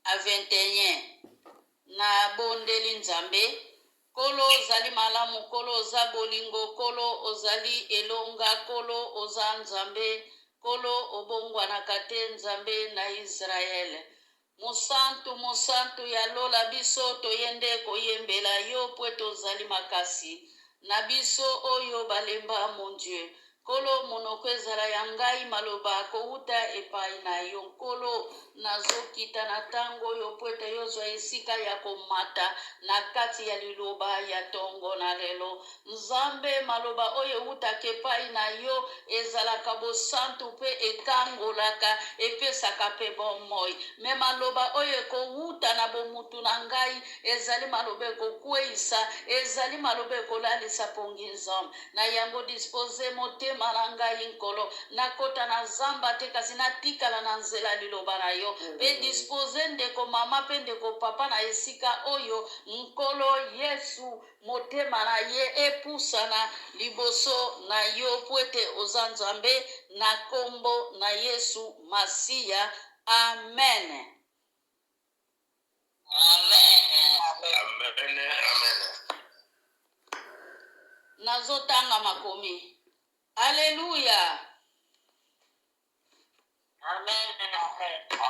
à 21. Nabondeli Nzambe, Nkolo ozali malamu, Nkolo oza bolingo, Nkolo ozali elonga, Nkolo oza Nzambe, Nkolo obongwanaka te, Nzambe na Israele. Mosantu, Mosantu ya lola, biso toye nde koyembela yo mpo ete ozali makasi na biso oyo balemba, mon Dieu. Nkolo, monoko ezala ya ngai, maloba kowuta epayi na yo. Nkolo, nazokita na tango oyo mpo ete yo ozwa esika ya komata na kati ya liloba ya tongo na lelo. Nzambe, maloba oyo ewutaka epayi na yo ezalaka bosantu mpe ekangolaka, epesaka mpe bomoi. Mais maloba oyo ekowuta na bomutu na ngai ezali maloba ekokweisa, ezali maloba ekolalisa pongi Nzambe. Na yango dispose motema na ngai Nkolo, nakota na zamba te kasi natikala na nzela liloba na yo. Mpe dispose ndeko mama mpe ndeko papa na esika oyo Nkolo Yesu motema na ye epusana liboso na yo mpo ete oza Nzambe na kombo na Yesu Masiya. Amen. Amen. Amen. Amen. Nazotanga makomi. Aleluya. Amen.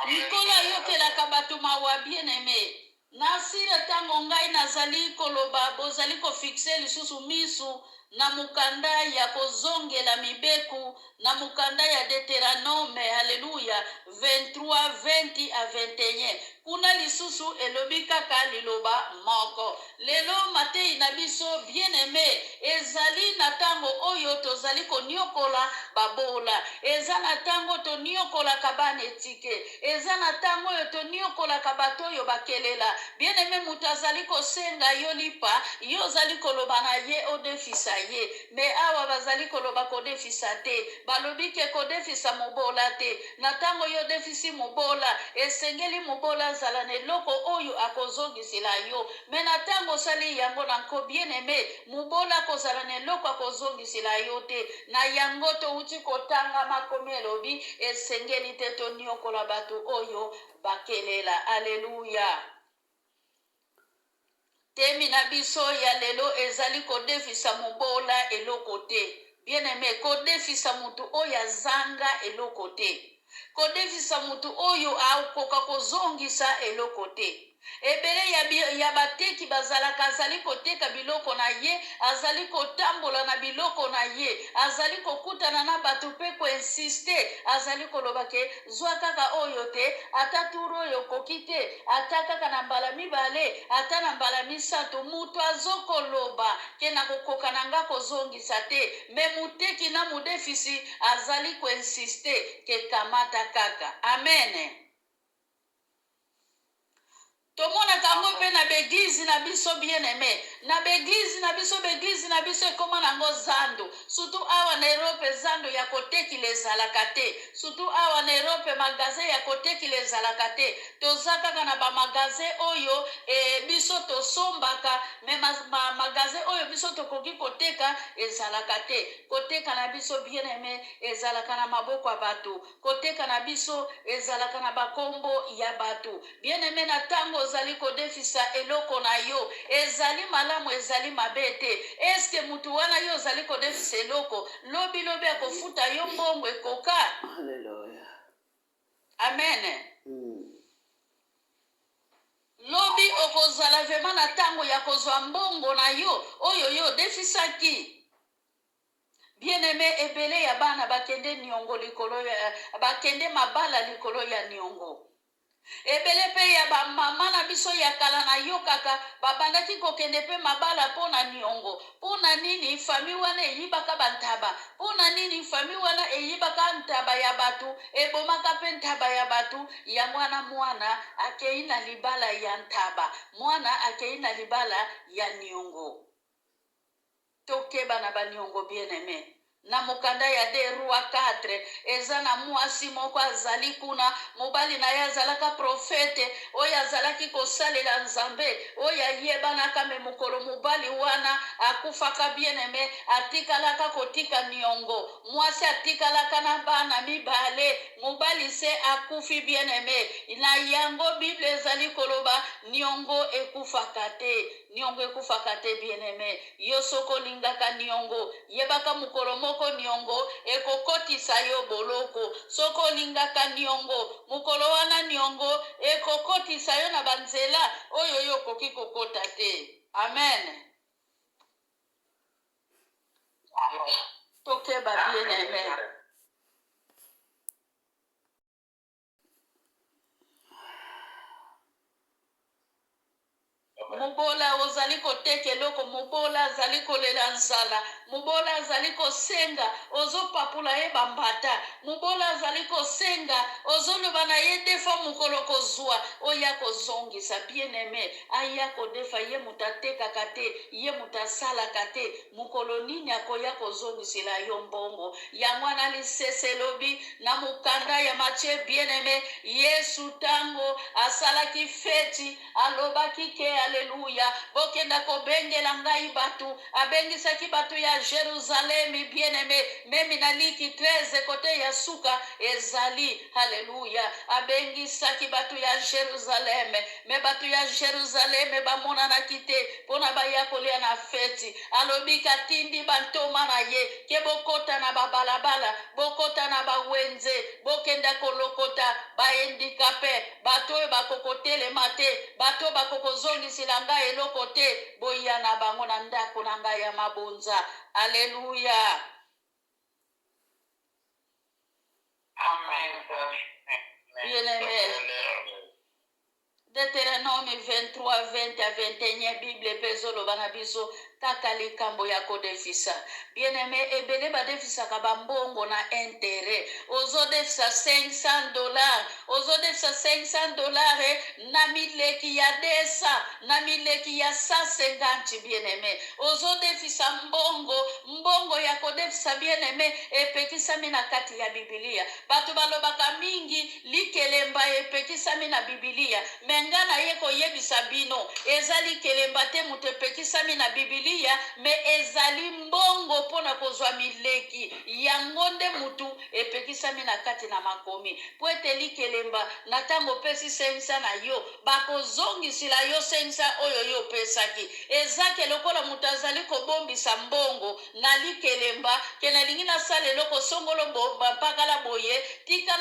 Nkolo ayokelaka bato mawa bien aime. Na sire ntango ngai nazali koloba bozali kofixe lisusu misu na mokanda ya kozongela mibeko na mokanda ya Deuteranome, haleluya, 23, 20 a 21. Kuna lisusu elobi kaka liloba moko. Lelo mateyi na biso, bien-aime, ezali na tango oyo tozali koniokola babola. Eza na tango toniokolaka bana etike. Eza na tango oyo toniokolaka bato oyo bakelela. Bien-aime, moto azali kosenga yo lipa, yo ozali koloba na ye odefisa ye. Mais awa bazali koloba kodefisa te. Balobi ke kodefisa mobola te. Na tango yo odefisi mobola, esengeli mobola azala na eloko oyo akozongisela yo. Mais na tango osali yango na nko, bien aime, mobola akozala na eloko akozongisela yo te. Na yango towuti kotanga makomi elobi, esengeli te toniokola bato oyo bakelela. Alleluia! Temi na biso ya lelo ezali kodefisa mobola eloko te. Bien aime, kodefisa mutu oyo azanga eloko te. Kodefisa mutu oyo akoka kozongisa eloko te. Ebele ya, ya bateki bazalaka azali koteka biloko na ye, azali kotambola na biloko na ye, azali kokutana na bato mpe koinsiste, azali koloba ke Zwa kaka oyo te, ata tour oyo okoki te, ata kaka na mbala mibale, ata na mbala misatu. Mutu azo koloba ke nakokoka na nga kozongisa te, mais moteki na modefisi azali ko insister ke kamata kaka. Amen. Tomonaka yango pe na ba eglise na biso bien aime na ba eglise na biso ba eglise na biso ekoma na ngo zando surtout awa na Europe zando ya kotekila ezalaka te surtout awa na Europe magasin ya kotekila ezalaka te toza kaka na ba magasin oyo eh, biso tosombaka mais ma, ma, magasin oyo biso tokoki koteka ezalaka te koteka na biso bien aime ezalaka na maboko ya bato Koteka na biso ezalaka na ba kombo ya batu. Bien aime na tango ozali kodefisa eloko na yo ezali malamu ezali mabe te. Est ce que mutu wana yo ozali kodefisa eloko lobi lobi akofuta yo mbongo ekoka? Alleluia. Amen. Lobi okozala vraiment na tango ya kozwa mbongo na yo oyo yo odefisaki? Bien aime ebele ya bana bakende niongo likolo ya bakende mabala likolo ya niongo. Ebele pe ya ba mama na biso ya kala nayokaka babandaki kokende pe mabala po na niongo. Po na nini famille wana eyibaka ba ntaba? Po na nini famille wana eyibaka ntaba ya batu, ebomaka pe ntaba ya batu? Yango wana mwana akeyi na libala ya ntaba, mwana akeyi na libala ya niongo. Tokeba na ba niongo bien aime. Na mokanda ya de Roi 4, eza na mwasi moko azali kuna, mobali na ye azalaka profete oyo azalaki kosalela Nzambe, oyo ayebanaka. Me mokolo mobali wana akufaka, bien-aime, atikalaka kotika niongo. Mwasi atikalaka na bana mibale, mobali se akufi, bien-aime. Na yango Bible ezali koloba niongo ekufaka te. Niongo ekufaka te, bien-aime. Yo soki olingaka niongo, yebaka mokolo moko niongo ekokotisa yo boloko. Soki olingaka niongo, mokolo wana niongo ekokotisa yo na banzela oyo yo okoki kokota te. Amen. Tokeba, bien-aime. Mobola ozali koteka eloko, mobola azali kolela nzala, mobola azali kosenga, ozopapula ye bambata, mobola azali kosenga, ozoloba na ye defa mokolo kozwa oya kozongisa. Bien-aime, aya kodefa, ye moto atekaka te, ye moto asalaka te, mokolo nini akoya kozongisela yo mbongo? Yango wana lisese elobi na mokanda ya Matthieu, bien-aime, Yesu tango asalaki feti, alobaki ke, aleluya, bokenda kobengela ngai bato. Abengisaki bato ya Jerusalemi, bien-aime, memi na Liki 13 kote ya suka ezali, aleluya, abengisaki bato ya Jerusaleme. Me bato ya Jerusaleme bamonanaki te mpo na baya kolia na feti. Alobi katindi bantoma na ye ke bokota na babalabala, bokota na bawenze, bokenda kolokota baendikape, bato oyo bakokotelema te, bato oyo bakokozongisela ngai eloko te, boya na bango na ndako na ngai ya mabonza. Aleluya. Amen. Bien-aimé. Deutéronome 23, 20 à 21, Bible mpe ezoloba na biso kaka likambo ya kodefisa. Bien-aimé, ebele badefisaka bambongo na intérêt. Ozodefisa $500, ozodefisa $500 na mileki ya 200, na mileki ya 150. Bien-aimé, ozodefisa mbongo. Mbongo ya kodefisa, bien-aimé, epekisami na kati ya Bibilia. Bato balobaka mingi likelemba epekisami na Bibilia, me nga naye koyebisa bino, eza likelemba te moto epekisami na Bibilia, me ezali mbongo mpona kozwa mileki. Yango nde mutu epekisami na kati na makomi, po ete likelemba, na ntango opesi 500 na yo, bakozongisila yo 500 oyo yo opesaki. Ezake lokola moto azali kobombisa mbongo na likelemba ke nalingi nasala eloko songolo mpakala boye, tika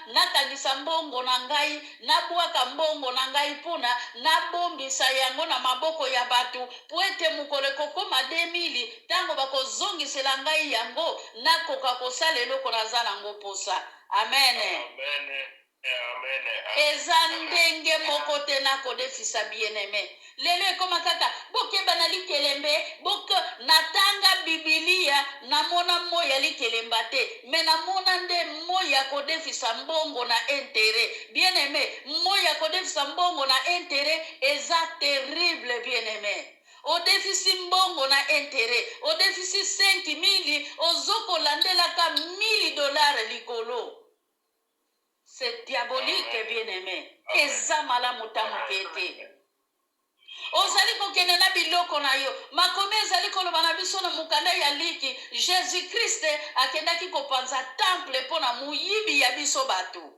nakangisa mbongo na ngai, nabwaka mbongo na ngai mpona nabombisa yango na maboko ya bato, po ete mokolo ekokoma 2000, ntango bakozongisela ngai yango, nakoka kosala eloko naza nango posa. Amen. Amen. Amen. Eza ndenge moko te na kodefisa, bien-aimé. Lelo ekoma kaka bokeba na likelembe. Boke natanga Bibilia, namona moi ya likelemba te, me namona nde moi ya kodefisa mbongo na intérêt. Bien-aimé, moi ya kodefisa mbongo na intérêt eza terrible. Bien-aimé, odefisi mbongo na intérêt, odefisi 5000, ozokolandelaka $1000 likolo. C'est diabolique, bien-aimé. Eza malamu ta moke te. Ozali kokende na biloko na yo. Makomi ezali koloba na biso na mokanda ya Liki, Jésus Christ akendaki kopanza temple mpo na moyibi ya biso bato.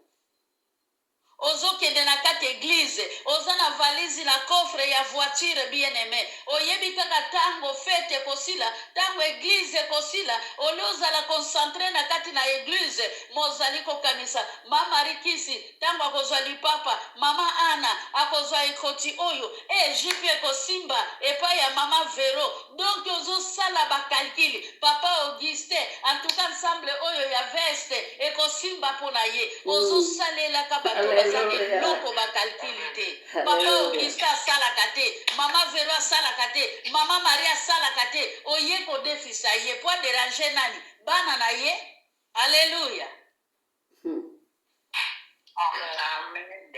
Ozokende na kati église, oza na valise na coffre ya voiture. Bien aimé, oyebi kaka ntango fête ekosila, ntango église ekosila, oli ozala concentré na kati na église, mozali kokanisa mama Rikisi ntango akozwa lipapa, mama Ana akozwa ekoti oyo, e jupe ekosimba epai ya mama Vero. Donc ozosala bacalculs. Papa Augustin, en tout cas ensemble oyo ya veste ekosimba mpo na ye. Ozosalelaka bato baza eloko bacalculs te. Papa Augustin asalaka te, mama Vero asalaka te, mama Marie asalaka te. Oye kodefisa ye po adéranger nani? Bana na ye. Alleluya.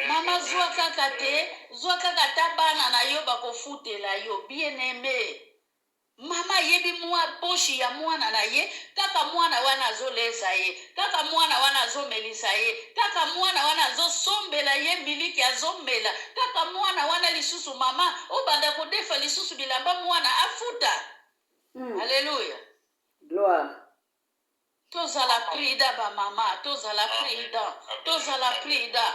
Mama, zwa kaka te, zwa kaka ata bana na yo bakofutela yo. Bien aimé. Mama ayebi mwa poche ya mwana na ye, kaka mwana wana azolesa ye, kaka mwana wana azomelisa ye, kaka mwana wana azosombela ye miliki azomela, kaka mwana wana lisusu mama obanda kodefa lisusu bilamba mwana afuta. Alleluia. Gloire. Tozala prudent ba mama, tozala prudent, tozala prudent.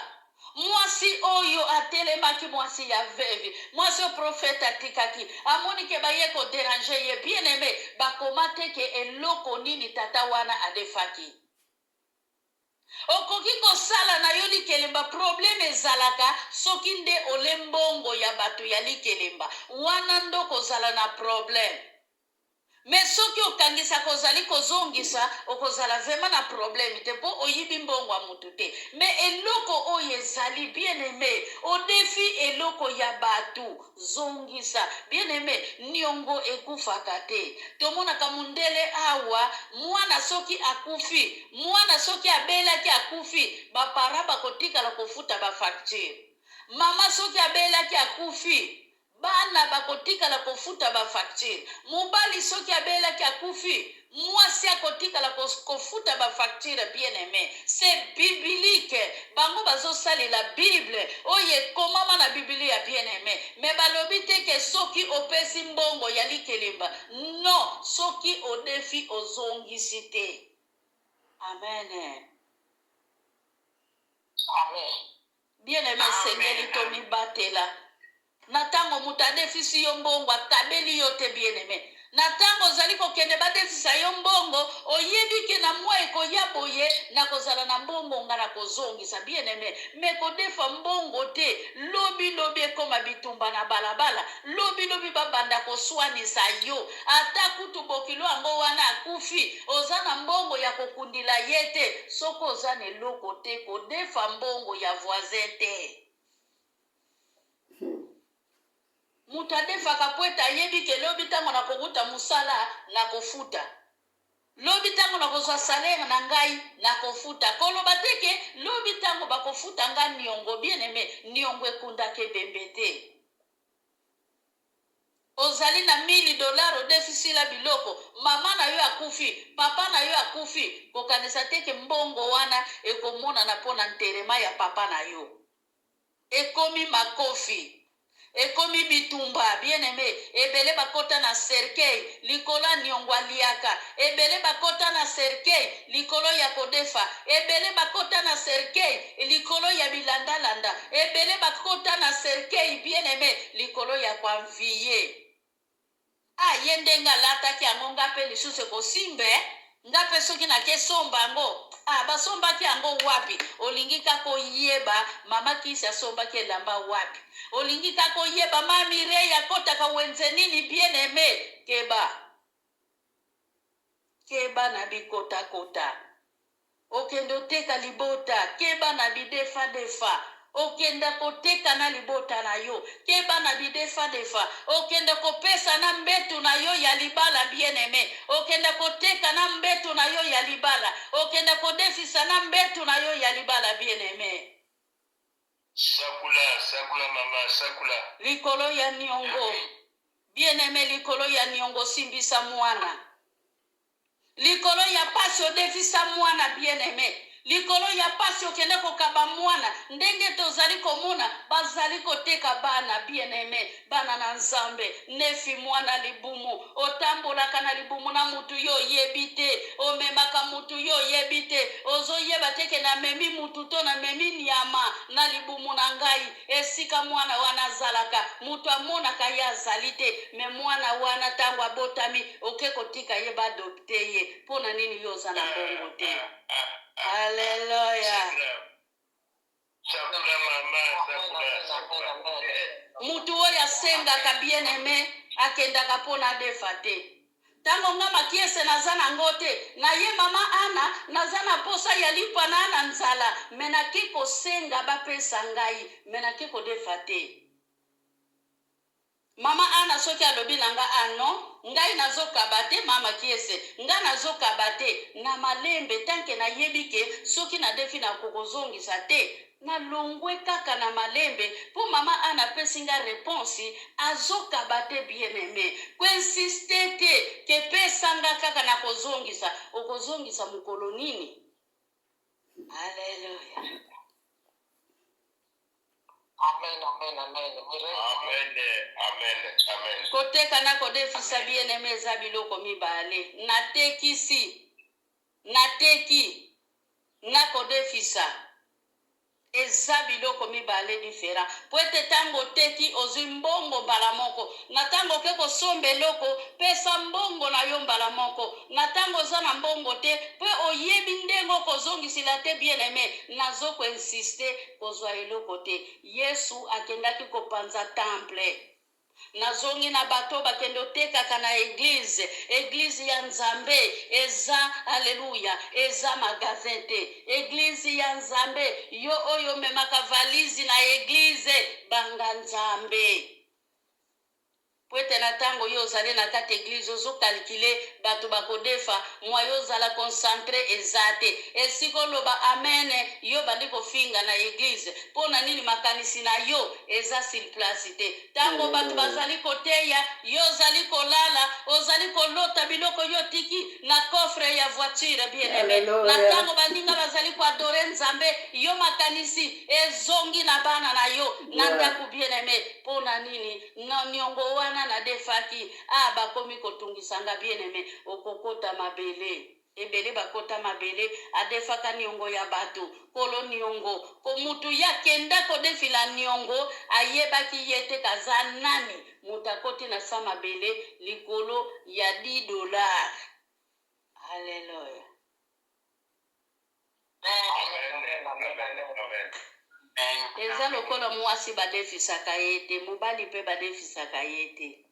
Mwasi oyo atelemaki, mwasi ya veuve, mwasi oyo prophète atikaki, amoni ke baye kodéranger ye. Bien aimé, bakoma te ke eloko nini tata wana adefaki. Okoki kosala na yo likelemba, problème ezalaka soki nde ole mbongo ya bato ya likelemba wana, nde okozala na problème. Mais soki okangisaka, ozali kozongisa, okozala vraiment na problème te, mpo oyibi mbongo ya motu te. Mais eloko oyo ezali, bien aimé, odefi eloko ya bato, zongisa. Bien aimé, niongo ekufaka te. Tomonaka mundele awa, mwana soki akufi, mwana soki abelaki akufi, baparents bakotikala kofuta bafacture. Mama soki abelaki akufi, bana bakotikala kofuta bafacture. Mobali soki abelaki akufi, mwasi akotikala kofuta bafacture. Bien aimé, c'est biblique. Bango bazosalela Bible oyo ekomama na Bibilia. Bien aimé, mais balobi te ke soki opesi mbongo ya likelemba. Non, soki odefi, ozongisi te. Amen. Amen. Bien aimé, esengeli tomibatela na ntango moto adefisi yo mbongo, akabeli yo te. Bien aimé, na ntango ozali kokende badefisa yo mbongo, oyebi ke na mwa ekoya boye nakozala na mbongo nga na kozongisa. Bien aimé, mais kodefa mbongo te. Lobi lobi ekoma bitumba na balabala, lobi lobi babanda koswanisa yo. Ata kutu bokilo yango wana akufi, oza na mbongo ya kokundila ye te. Soki oza na eloko te, kodefa mbongo ya voisin te. Moto adefaka po ete ayebi ke lobi ntango nakokuta mosala, nakofuta. Lobi ntango nakozwa salaire na ngai, nakofuta. Koloba te ke lobi ntango bakofuta nga niongo. Bien aimé, niongo ekundaka ebembe te. Ozali na 1000 dollar, odefisila biloko, mama na yo akufi, papa na yo akufi, kokanisa te ke mbongo wana ekomonana mpo na nterema ya papa na yo. Ekomi makofi, ekomi bitumba. Bien aimé, ebele bakota na cercueil likolo ya niongo aliaka, ebele bakota na cercueil likolo ya kodefa, ebele bakota na cercueil likolo ya bilandalanda, ebele bakota na cercueil, bien aimé, likolo ya koenvier. A ye ndenge alataki yango, nga mpe lisusu ekosimbe nga mpe soki nakesomba yango. Ah, basombaki yango wapi? Olingi kaka oyeba mama Kisi asombaki elamba wapi, olingi kaka oyeba mami Rei akɔtaka wenze nini. Bien aimé, keba, keba na bikotakota okende oteka libota. Keba na bidefadefa okenda koteka na libota na yo. Keba na bidefadefa okenda kopesa na mbetu na yo ya libala. Bien aimé, okenda koteka na mbetu na yo ya libala, okenda kodefisa na mbetu na yo ya libala. Bien aimé. Sakula, sakula mama, sakula. Likolo ya niongo, bien aimé, likolo ya niongo osimbisa mwana, likolo ya pasi odefisa mwana. Bien aimé, likolo ya pasi okende kokaba mwana. Ndenge tozali komona bazali koteka bana. Bien aimé, bana na Nzambe, nefi mwana libumu, otambolaka na libumu na mutu yo oyebi te, omemaka mutu yo oyebi te, ozoyeba te ke namemi mutu to namemi nyama na libumu na ngai. Esika mwana wana azalaka, mutu amonaka ye azali te. Mais mwana wana ntango abotami, oke kotika ye, baadopter ye. Mpo na nini? Yo oza na mbongo te. Alleluya. Sakula mama, sakula, sakula. Mutu oyo asengaka, bien aimé, akendaka mpo na adefa te. Ntango nga makiese naza nango te, na ye mama Ana, naza na posa ya lipa na na nzala, mais nake kosenga bapesa ngai, mais nake kodefa te. Mama Ana soki alobi na nga ah non ngai nazo kaba te mama kiese nga nazo kaba te na malembe tant que nayebi ke soki na defi na kokozongisa te na longwe kaka na malembe po mama Ana apesi nga reponse azo kaba te bien aime ko insiste te ke pesa nga kaka na kozongisa okozongisa mokolo nini Alleluia. Amen, amen, amen. Mireille. Amen, amen, amen. Koteka na kodefisa bien aime eza biloko mibale. Natekisi, nateki na kodefisa eza biloko mibale different. Po ete tango oteki ozwi mbongo mbala moko, na tango oke kosomba eloko pesa mbongo na yo mbala moko, na tango oza na mbongo te pe oyebi ndenge okozongisila te bien aime, nazo ko insister kozwa eloko te. Yesu akendaki kopanza temple. Nazongi na bato bakende otekaka na eglise. Eglise ya Nzambe eza, alleluia, eza magasin te. Eglise ya Nzambe, yo oyo omemaka valise na eglise, banga Nzambe. Po ete na tango yo ozali na kati eglise ozo calculer batu bakodefa moyen ozala concentre eza te. Esika oloba amen yo obandi kofinga na eglise po na nini makanisi na yo eza sur place te. Tango batu Alleluia. bazali koteya yo ozali kolala ozali kolota biloko yo otiki na coffre ya voiture bien aime. Na Alleluia. tango baninga bazali ko adorer Nzambe yo makanisi ezongi na bana na yo na Yeah. ndaku bien aime po na nini? Na niongo wana na defaki ah bakomi kotungisa nga bien aime okokota mabele ebele bakota mabele adefaka niongo ya batu kolo niongo ko mutu ye akenda kodefila niongo ayebaki ye te kaza nani mutu akoti na sa mabele likolo ya 10 dollars alleluia. Amen, amen, amen. Eza lokola muasi badefisaka ye te, mobali pe badefisaka ye te.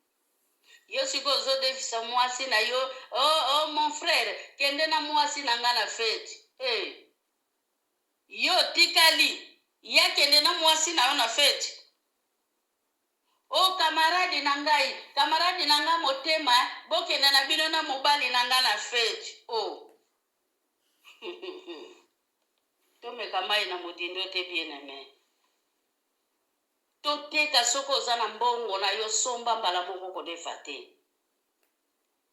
Yo sikoyo ozodefisa muasi na yo, oh, oh mon frère, kende na muasi na nga na fete. Hey. Yo otikali, ye akende na muasi na yo na fete. Oh camarade na ngai, camarade na nga motema, bokende na bino na mobali na nga na fete. Oh. Tomeka mayi na modindo te bien aime. Toteka soki oza na mbongo na yo somba mbala moko kodefa te.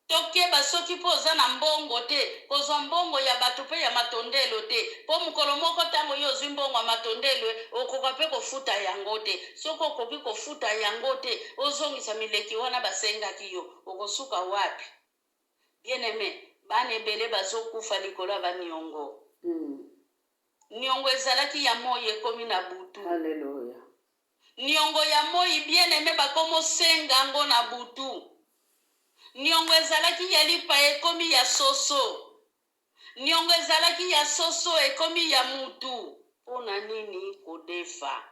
Tokeba soki pe oza na mbongo te kozwa mbongo ya batu pe ya matondelo te po mokolo moko tango yo ozwi mbongo ya matondelo okoka pe kofuta yango te. Soki okoki kofuta yango te ozongisa mileki wana basengaki yo okosuka wapi? Bien aime, bana ebele bazo kufa likolo ya ba niongo. Niongo ezalaki ya moyi ekomi na butu. Alleluia. Niongo ya moyi bien aime bakomo senga ngo na butu. Niongo ezalaki ya lipa ekomi ya soso. Niongo ezalaki ya soso ekomi ya mutu. Pona nini kodefa?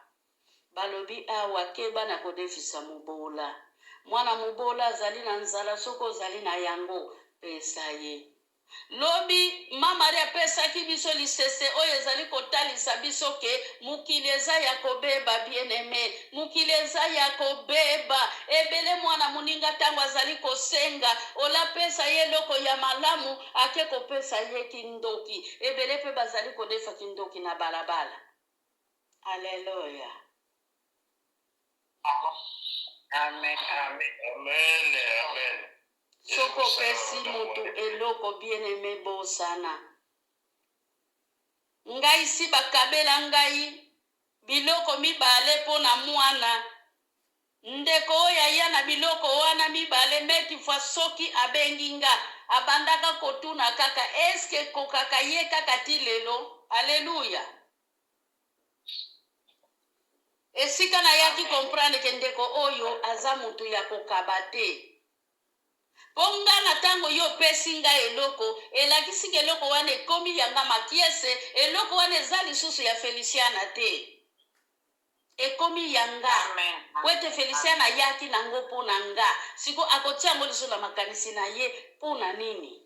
Balobi awa keba na kodefisa mobola. Mwana mobola azali na nzala soki ozali na yango pesa ye. Lobi ma Marie apesaki biso lisese oyo ezali kotalisa biso ke mokili eza ya kobeba bien aime mokili eza ya kobeba ebele mwana moninga tango azali kosenga olapesa ye eloko ya malamu ake kopesa ye kindoki ebele pe bazali kodefa kindoki na balabala. Alleluia. Amen. Amen. Amen. Amen. Soki opesi mutu eloko bien aime bosana. Ngai si bakabela ngai biloko mibale mpo na mwana ndeko oyo aya na biloko wana mibale meti fois soki abengi nga abandaka kotuna kaka eske ekokaka ye kaka ti lelo alleluia. Esika nayaki comprendre ke ndeko oyo aza mutu ya kokaba te. Po nga na tango yo opesi nga eloko, elakisi ke eloko wana ekomi ya nga makiese, eloko wana eza lisusu ya Feliciana te. Ekomi ya nga. Po ete Feliciana ayaki na ngo po na nga. Sikoyo akotia yango lisusu na makanisi na ye po na nini?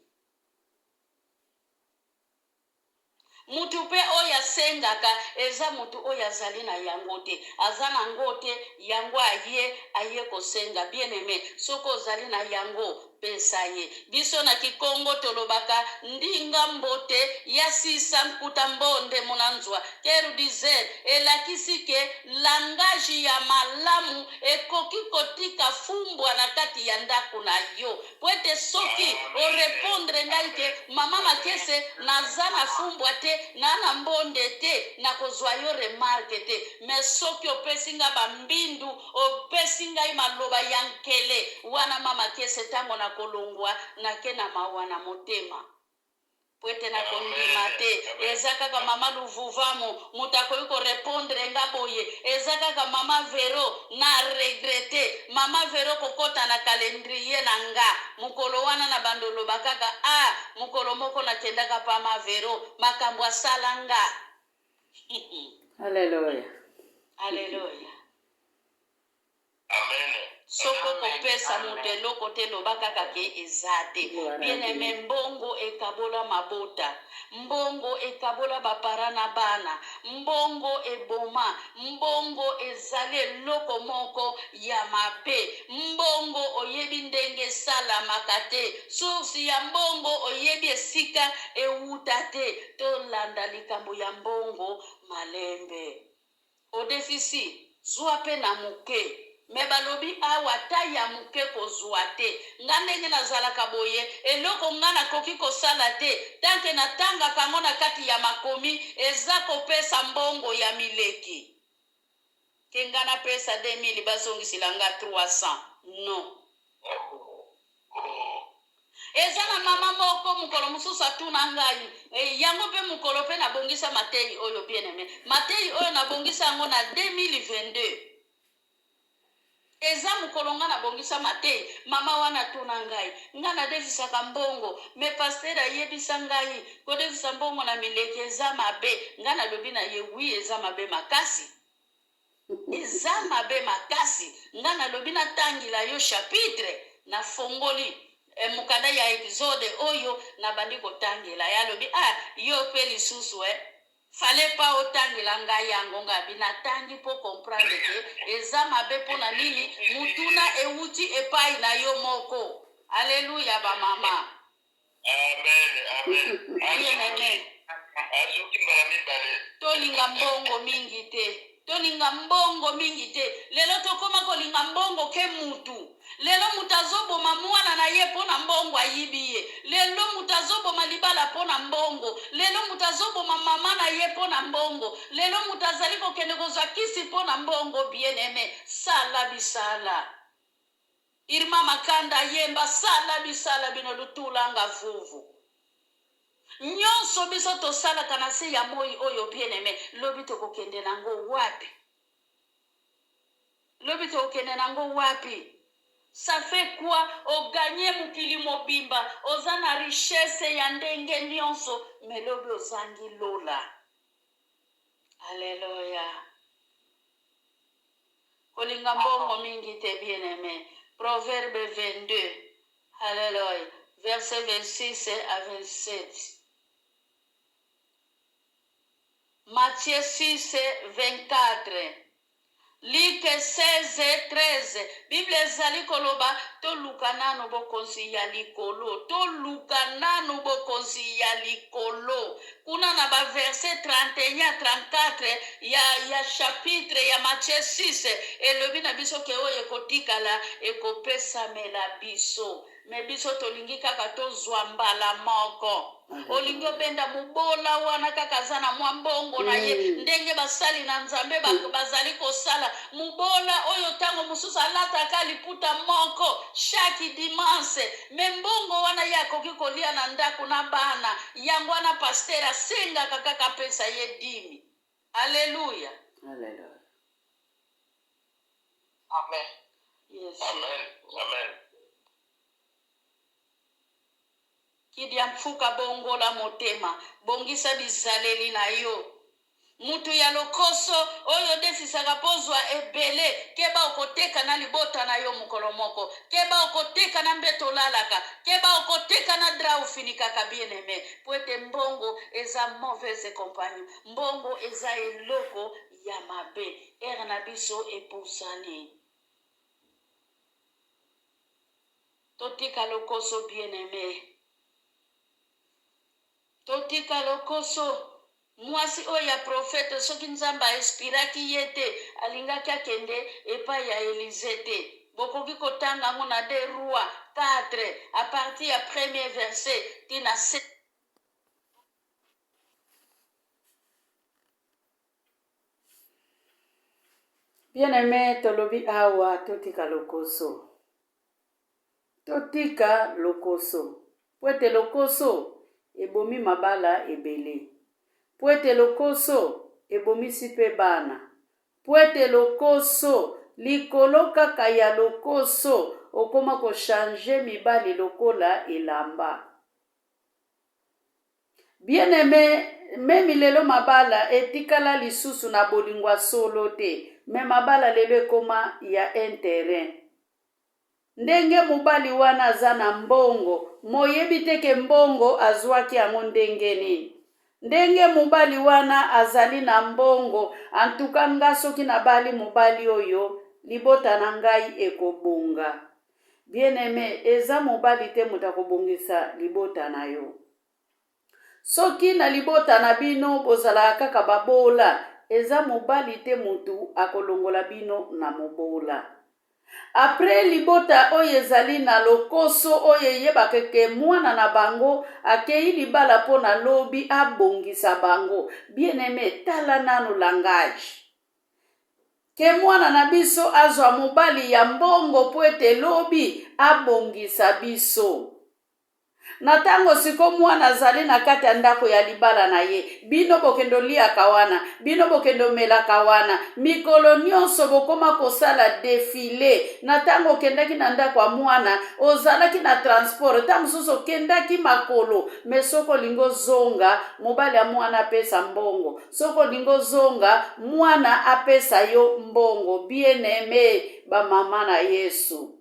Mutu pe oyo. asengaka eza moto oyo azali na yango te, aza na yango te, yango aye aye kosenga. Bien aime, soki ozali na yango, pesa ye. Biso na Kikongo tolobaka ndinga mbote ya sisa nkuta mbonde munanzwa quer dizer, elakisi ke langage ya malamu ekoki kotika fumbwa na kati ya ndako na yo. Po ete soki o repondre ngai ke mama Makese naza na fumbwa te, na na mbonde te, nakozwa yo remarque te. Mais soki opesi nga ba mbindu, opesi ngai maloba ya nkele, wana ma Makese tango nakolongwa nake na mawa na motema. Po ete na kondima te. Eza kaka mama Luvuvamu mutu akoki ko repondre nga boye. Eza kaka mama Vero na regrette mama Vero kokota na calendrier na nga mukolo wana na bando loba kaka ah mukolo moko na kendaka pa ma Vero makambo asala nga. Alleluia. Alleluia. Amen. Soki okopesa moto eloko te, loba kaka ke eza te. Bien aime, mbongo ekabola mabota, mbongo ekabola ba parents na bana, mbongo eboma, mbongo ezali eloko moko ya mabe. Mbongo oyebi ndenge esalamaka te, source ya mbongo oyebi esika ewuta te. Tolanda likambo ya mbongo malembe. Odefisi, zua pe na muke. Mais balobi awa ata ya muke kozua te. Nga ndenge nazalaka boye, eloko nga nakoki kosala te tant que natangaka yango na kati ya makomi eza kopesa mbongo ya mileki. Ke nga napesa 2000 bazongisela nga 300 non. Eza na mama moko mokolo mosusu atuna ngai eh, yango mpe mokolo mpe nabongisa mateyi oyo bien aime, mateyi oyo nabongisa yango na 2022 eza mokolo nga nabongisa mateyi. Mama wana atuna ngai, nga nadefisaka mbongo me pasteur ayebisa ngai kodefisa mbongo na mileki eza mabe. Nga nalobi na ye wi, eza mabe makasi, eza mabe makasi. Nga nalobi natangila yo chapitre, nafongoli eh, mokanda ya Exode oyo, nabandi kotangela ye. Alobi ah, yo mpe lisusu eh, fallait pas otangela ngai yango. Ngabi natangi mpo comprendre ke eza mabe. Mpo na nini? Mutuna ewuti epai na yo moko. Aleluya bamama. Amen, amen. Bien aimé, azoki mbala mibale. Tolinga mbongo mingi te, tolinga mbongo mingi te. Lelo tokóma kolinga mbongo ke mutu. Lelo moto azoboma mwana na ye mpo na mbongo ayibi ye. Lelo moto azoboma libala mpo na mbongo. Lelo moto azoboma mama na ye mpo na mbongo. Lelo moto azali kokende kozwa kisi mpo na mbongo. Bien aimé, sala bisala. Irma Makanda ayemba sala bisala bino lutulanga vuvu. Nyonso biso tosalaka na se ya moi oyo, bien aimé, lobi tokokende nango wapi? Lobi tokokende nango wapi? Ça fait quoi oganye mokili mobimba, oza na richesse ya ndenge nyonso, me lobi ozangi lola? Alleluya. Kolinga mbongo mingi te, bien aimé. Proverbe 22, alleluya, verset 26 à 27, Matthieu 6 24, Luc 16 13. Bible ezali koloba toluka nanu bokonzi ya likolo, toluka nanu bokonzi ya likolo. Kuna na baverset 31 34 ya chapitre ya Matthieu 6 elobi na biso ke oyo ekotikala ekopesamela biso. Me biso tolingi kaka tozwa mbala moko. Olingi obenda mobola wana kaka aza na mwa mbongo na ye, ndenge basali na Nzambe bazali kosala. Mobola oyo ntango mosusu alataka liputa moko chaque dimanche, me mbongo wana ye akoki kolia na ndako na bana. Yango wana pasteur asengaka kaka apesa ye dîme. Alleluya. Alleluya. Amen. Yes. Amen, amen. Kidia mfuka, bongola motema, bongisa bizaleli na yo. Mutu ya lokoso oyo odefisaka mpo ozwa ebele, keba okoteka na libota na yo mokolo moko. Keba okoteka na mbeto olalaka, keba okoteka na drap ofinikaka bien aime, mpo ete mbongo eza mauvaise compagnon, mbongo eza eloko ya mabe. Heure na biso epusani. Totika lokoso bien aime. Totika lokoso. Mwasi oyo ya prophète soki Nzambe a inspiraki ye te alingaki akende epai ya Elysee te. Bokoki kotanga yango na 2 Rois 4 à partir ya premier verset ti na 7. Bien aime tolobi awa totika lokoso. Totika lokoso, mpo ete lokoso ebomi mabala ebele, mpo ete lokoso ebomisi mpe bana, mpo ete lokoso, likolo kaka ya lokoso, okoma ko changer mibali lokola elamba. Bien aime, meme lelo mabala etikala lisusu na bolingo ya solo te, mais mabala lelo ekoma ya interet. Ndenge mobali wana aza na mbongo moyebi te ke mbongo azuaki yango ndenge nini? Ndenge mobali wana azali na mbongo en tout cas nga soki nabali mobali oyo libota na ngai ekobonga. Bien aime eza mobali te moto akobongisa libota na yo. Soki na libota na bino bozalaka kaka babola, eza mobali te mutu akolongola bino na mobola. Après libota oyo ezali na lokoso oyo eyebaka ke mwana na bango akeyi libala po na lobi abongisa bango. Bien aime tala nanu langage. Ke mwana na biso azwa mobali ya mbongo po ete lobi abongisa biso. Na tango siko mwana azali na kati ya ndako ya libala na ye, bino bokende oliaka wana, bino bokende omelaka wana, mikolo nionso bokoma kosala defile. Na tango okendaki na ndako ya mwana, ozalaki na transport, tango mosusu okendaki makolo, mais soki olingi ozonga, mobali ya mwana apesa mbongo, soki olingi ozonga, mwana apesa yo mbongo. Bien aime, ba mama na Yesu.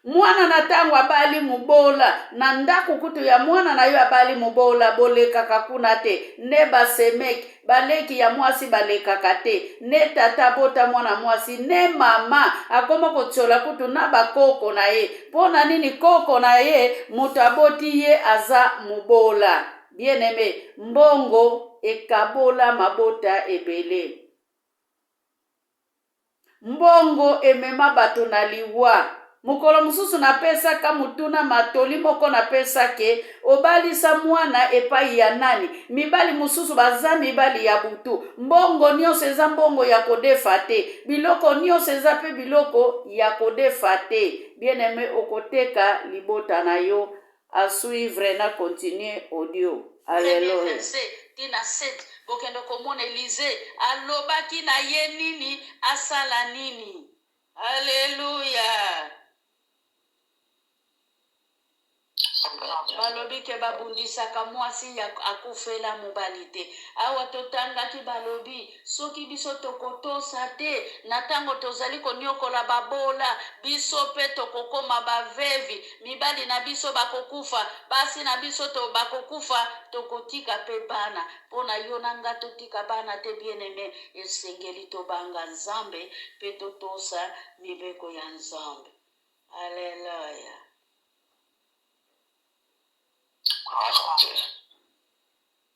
Mwana na tango abali mobola na ndaku kutu ya mwana na yo abali mobola bolekaka kuna te nde ba semeki baleki ya mwasi balekaka te nde tata abota mwana mwasi nde mama akoma kotiola kutu na ba koko na ye po na nini koko na ye moto aboti ye aza mobola bien aime mbongo ekabola mabota ebele. Mbongo emema bato na liwa. Mokolo mosusu napesaka motuna matoli moko napesa ke obalisa mwana epai ya nani? Mibali mosusu baza mibali ya butu. Mbongo nionso eza mbongo ya kodefa te. Biloko nionso eza pe biloko ya kodefa te. Bien aime okoteka libota na yo. A suivre na continuer audio. Premier Alleluia. verset ti na 7 bokende komona Elize alobaki na ye nini asala nini. Alleluia. Balobi ke babundisaka mwasi ya akufela mobali te. Awa totangaki balobi soki biso tokotosa te na tango tozali koniokola babola, biso pe tokokoma bavevi, mibali na biso bakokufa, basi na biso to bakokufa, tokotika pe bana. Po na yo na nga totika bana te bien aime, esengeli tobanga Nzambe pe totosa mibeko ya Nzambe. Alleluia.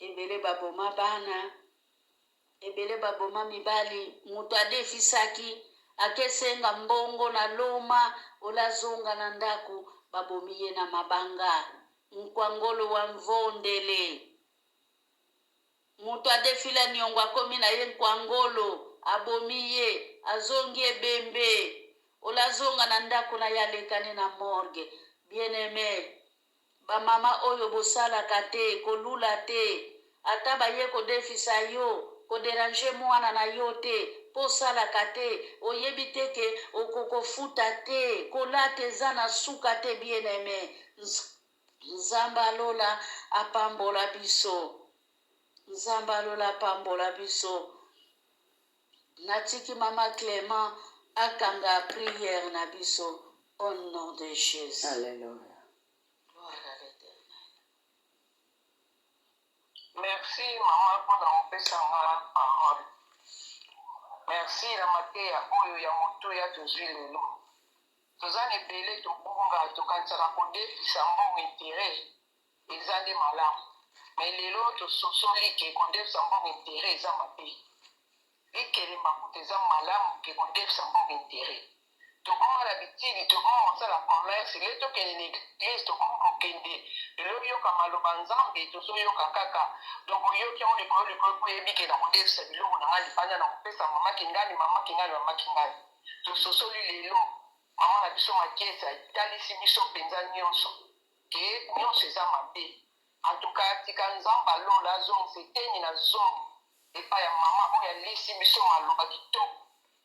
Ebele baboma bana, ebele baboma mibali, moto adefisaki akesenga mbongo na loma ola azonga na ndako babomi ye na mabanga. Nkwangolo wa mvondele. Moto adefila niongo akomi na ye nkwangolo abomi ye azongi ebembe ola azonga na ndako na ye alekani na morgue. Bien aime Ba mama oyo bosalaka te, kolula te, ata baye kodefisa yo, ko deranger muana na yo te, po osalaka te, oyebi te ke okokofuta te, kolata eza na suka te bien aime. Nzambe ya lola apambola biso. Nzambe ya lola apambola biso. Natiki mama Clement akanga prière na biso au nom de Jésus. Alléluia. Gloire à l'Éternel. Merci mama mpona kopesa nga parole. Merci na mateya oyo ya motuya tozwi lelo. Toza na ebele tobunga, tokanisaka kodefisa mbongo interet eza nde malamu, mais lelo tososoli ke kodefisa mbongo interet eza mabe. Likelemba kutu eza malamu ke kodefisa mbongo interet. Tokoma na bitili, tokoma kosala commerce, le tokende na eglise, tokomi kokende lelo yoka maloba Nzambe, tozoyoka kaka donc oyoki yango likolo likolo mpo oyebi ke nakodefisa biloko na ngai libanda, nakopesa mama kingani, mama kingani, mama kingani. Tososoli lelo mama na biso Makiese atalisi biso mpenza nyonso ke nyonso eza mabe. En tout cas tika Nzambe ya lola azongisa eteni na zomi epai ya mama oyo alisi biso maloba kitoko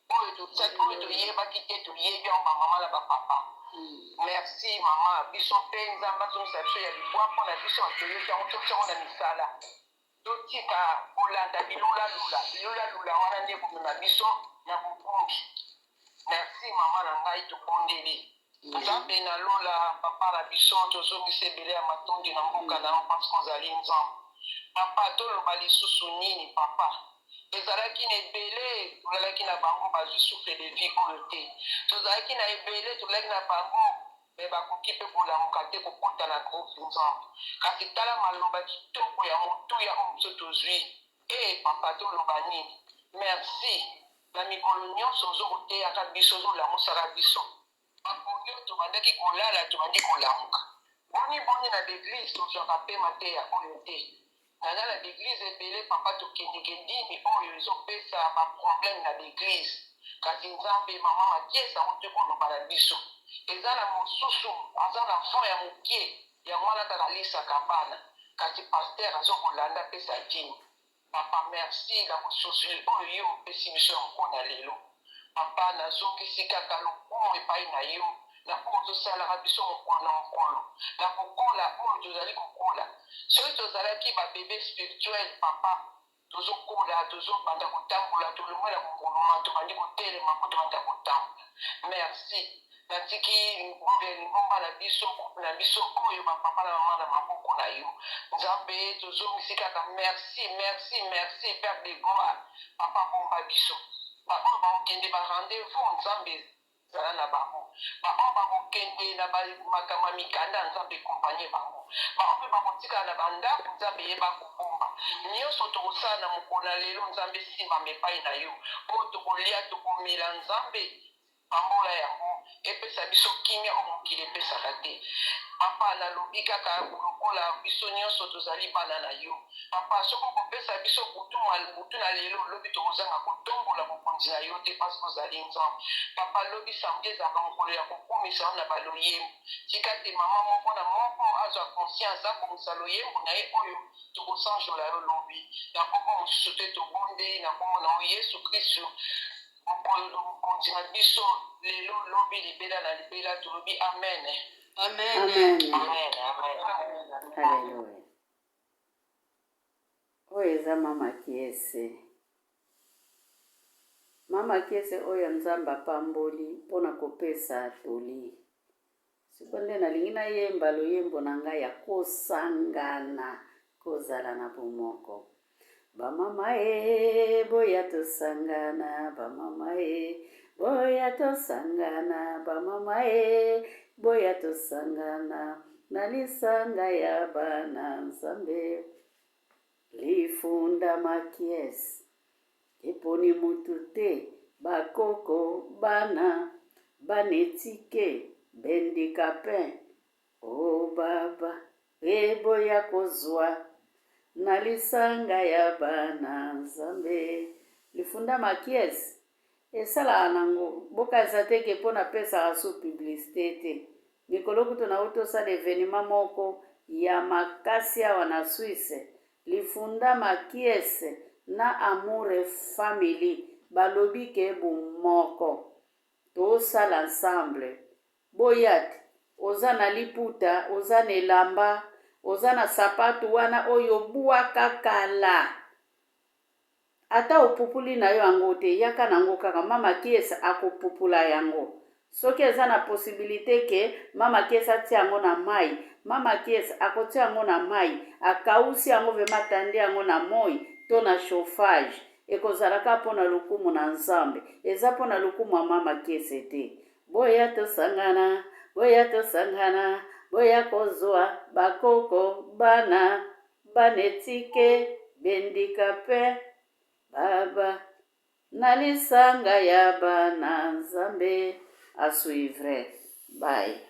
oyo totiaki, oyo toyebaki te, toyebi yango ba mama na ba papa. Merci mama, biso mpe Nzambe azongisa biso ya libwa mpo na biso toyoki yango, totia yango na misala. Totika kolanda bilulalula, bilulalula wana nde ekomema biso na bobungi. Merci mama na ngai, tobondeli Nzambe na lola, papa na biso, tozongisi ebele ya matondi na mboka na yo parce que ozali Nzambe. Papa, toloba lisusu nini papa? Tozalaki na ebele tolalaki na bango bazwi souffle de vie oyo te. Tozalaki na ebele tolalaki na bango mais bakoki pe kolamuka te kokota na groupe Nzambe. Kasi tala maloba kitoko ya motuya oyo biso tozwi. Eh papa toloba nini? Merci na mikolo nyonso ozo koteyaka biso, ozo lamusaka biso. Bapongi oyo tobandaki kolala tobandi kolamuka. Boni boni na b'eglise tozwaka pe mateya oyo te? Naza na b'eglise ebele papa tokendeke dimi oyo ezo pesa ba problème na b'eglise kasi nzambe mama makiese awuti koloba na biso eza na mosusu aza na fond ya mukie yango wana kaka alisaka bana kasi pasteur azo kolanda apesa dimi. Papa merci na bososoli oyo yo opesi biso ya mokolo na lelo. Papa nazongisi kaka lokumu epai na yo na oyo ozosalaka biso mokolo na mokolo na kokola oyo tozali kokola. Soki tozalaki ba bebe spirituel papa tozokola tozobanda kotambola tolongwe na konguluma tobandi kotelema mpo tobanda kotambola. Merci. Natiki lingomba na biso, groupe na biso oyo ba papa na mama na maboko na yo Nzambe. Tozongisi kaka merci, merci, merci Père de gloire. Papa bomba biso, ba oyo bakokende ba rendez-vous Nzambe zala na bango, ba oyo bakokende na ba makambo ya mikanda Nzambe accompagne bango, ba oyo mpe bakotikala na ba ndako Nzambe yeba kobomba nyonso tokosala na mokolo na lelo. Nzambe simbama epai na yo oyo tokolia tokomela Nzambe Pambola yango, epesa biso kimia oyo mokili epesaka te. Papa, nalobi kaka lokola biso nionso tozali bana na yo. Papa, soki okopesa biso butu, butu na lelo, lobi tokozanga kotombola bokonzi na yo te, parce que ozali Nzambe. Papa, lobi samedi ezalaka mokolo ya kokumisa yo na ba loyembo. Tika te mama moko na moko azwa conscience, abongisa loyembo na ye oyo tokosanjola yo lobi. Na kombo mosusu te, tobondeli na kombo na yo Yesu Kristu. Mokonzi na biso lelo lobi libela na libela tolobi amen. Amen. Amen. Amen. Amen. Alléluia. Oyo eza mama Kiese. Mama Kiese oyo Nzambe apamboli mpona kopesa toli. Sikoyo nde nalingi nayemba loyembo na ngai ya kosangana, kozala na bomoko. Bamama e, boya tosangana, bamama e, boya tosangana, bamama e, boya tosangana na lisanga ya bana Nzambe. Lifunda makies eponi mutu te ba koko bana bana etike bendikapin oh baba eboya kozua na lisanga ya bana Nzambe. Lifunda makies Esalaka nango bokanisa te ke po napesaka su publicite te. Mikolo kutu nawuti osala evenement moko ya makasi awa na Suisse, Lifunda Makies na Amour Family balobi ke bomoko tosala ensemble. Boya te oza na liputa, oza na elamba, Oza na sapatu wana oyo obwaka kala. Ata opupuli na yo yango te, yaka na yango kaka, mama Kiese akopupula yango. Soki eza na possibilite que mama Kiese atia yango na mayi, mama Kiese akotia yango na mayi, akausi yango vraiment atandi yango na moyi to na chauffage. Ekozala kaka mpo na lokumu na Nzambe. Eza mpo na lokumu ya mama Kiese te. Boya tosangana, boya tosangana, boya kozua bakoko bana bana etike bendika pe baba na lisanga ya bana Nzambe. A suivre. Bye.